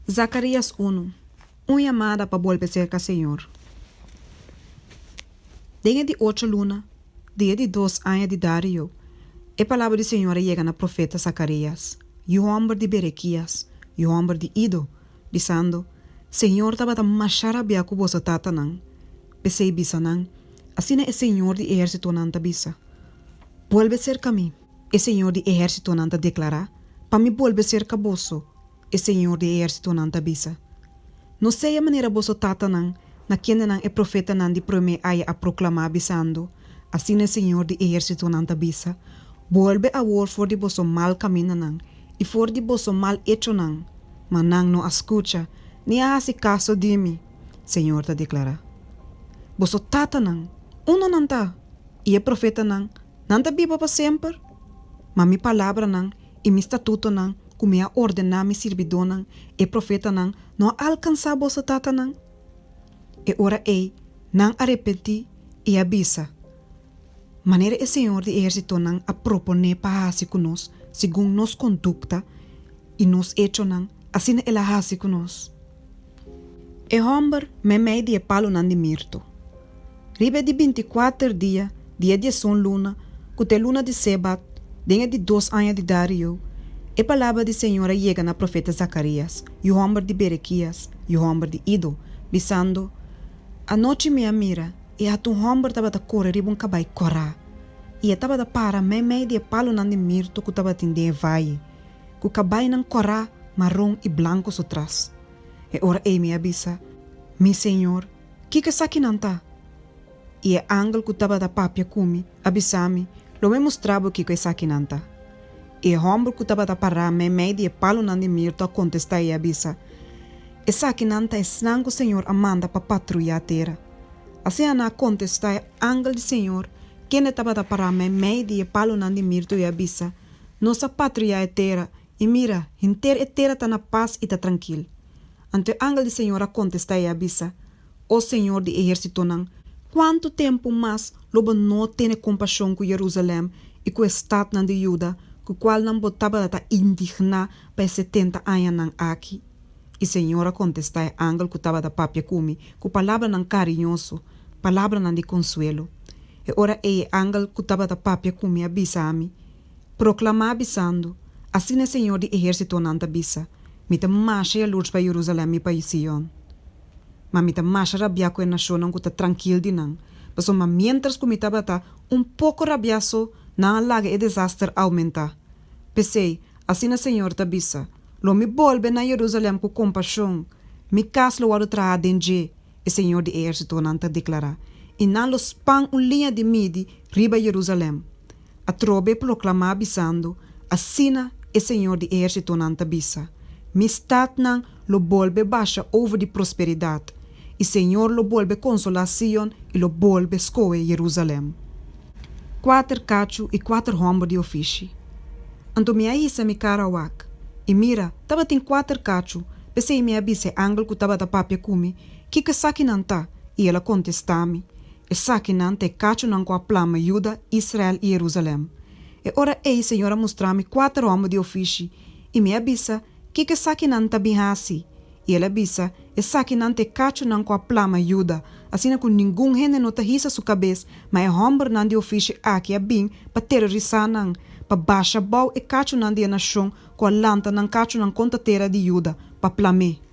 Zakarías unu, Un yamada pa bolbe serka Señor. Den e di ocho luna di e di dos aña di Dario, e palabra di Señor a yega na profeta Zakarías, yu hòmber di Berekías, yu hòmber di Ido, bisando, Señor tabata masha rabiá ku boso tatanan. P'esei bisa nan, Asina e Señor di ehérsitonan ta bisa, Bolbe serka mi, e Señor di ehérsitonan ta deklará, pa mi bolbe serka boso, e Señor di ehérsitonan ta bisa. No sea manera boso tatanan, na kendenan e profetanan di promé aya a proklamá, bisando, Asina e Señor di ehérsitonan ta bisa, Bolbe awor for di boso mal kamindanan i for di boso mal echonan. Ma nan no a skucha, ni a hasi kaso di mi, Señor ta deklará. Boso tatanan, unda nan ta? I e profetanan, nan ta biba pa semper? Ma mi palabranan i mi statutonan ku mi a ordená mi sirbidónan, e profetanan, no a alkansá boso tatanan? E ora ei nan a repentí i a bisa, Manera e Señor di ehérsitonan a proponé pa hasi ku nos segun nos kondukta i nos echonan, asina el a hasi ku nos. E hòmber meimei di e palunan di mirto. Riba e di bintikuater dia di e diesun luna, ku ta e luna di Sebat, den e di dos aña di Dario, e palabra di señor a yega na profeta Zakarías, yu hòmber di Berekías, yu hòmber di Ido, bisando, Anochi mi a mira, i ata un hòmber tabata kore riba un kabai kòrá, i e tabata para meimei di e palunan di mirto ku tabatin den e vaye, ku kabainan kòrá, maron i blanku su tras. E ora ei mi a bisa, Mi señor, kiko esakinan ta? I e angel ku tabata papia ku mi a bisa mi, Lo mi mustra bo kiko esakinan ta. I e hòmber ku tabata pará meimei di e palunan di mirto a kontestá i a bisa, Esakinan ta esnan ku señor a manda pa patruyá tera. Asina nan a kontestá e angel di señor, kende tabata pará meimei di e palunan di mirto i a bisa, Nos a patruyá e tera, I mira, henter e tera ta na pas i ta trankil. Anto e angel di Señor a kontestá i a bisa, O Señor di ehérsitonan, kuantu tempu mas lo bo no tene kompashon ku Jerusalèm i ku e statnan di Juda, ku kualnan bo tabata ta indigná pa e setenta añanan aki? I Señor a kontestá e angel ku tabata papia ku mi ku palabranan kariñoso, palabranan di konsuelo. E ora ei e angel ku tabata papia ku mi a bisa mi, Proklamá bisando, Asina e Señor di ehérsitonan ta bisa, Mi ta masha yalurs pa Jerusalèm i pa Sion. Ma mi ta masha rabiá ku e nashonnan ku ta trankil di nan, pasobra miéntras ku mi tabata un poko rabiá so, nan a laga e desaster oumentá. P'esei, asina Señor ta bisa, Lo mi bolbe na Jerusalèm ku kompashon, mi kas lo wòrdu trahá den dje, e Señor di ehérsitonan ta deklará, i nan lo span un liña di midi riba Jerusalèm. Atrobe proklamá bisando, Asina e Señor di ehérsitonan ta bisa, Mi statnan lo bolbe basha over di prosperidat, i Señor lo bolbe konsolá Sion i lo bolbe skohe Jerusalèm. Kuater kachu i kuater hòmber di ofishi. Anto mi a hisa mi kara wak, i mira, tabatin kuater kachu, p'esei mi a bisa e angel ku tabata papia ku mi, Kiko esakinan ta? I el a kontestá mi, Esakinan ta e kachunan ku a plama Juda, Israel i Jerusalèm. E ora ei Señor a mustra mi kuater hòmber di ofishi, i mi a bisa, Kiko esakinan ta bin hasi? I el a bisa, Esakinan ta e kachunan ku a plama Juda, asina ku ningun hende no ta hisa su kabes, ma e hòmbernan di ofishi aki a bin pa terorisá nan, pa basha bou e kachunan di e nashon ku a lanta nan kachunan kontra tera di Juda, pa plam'é.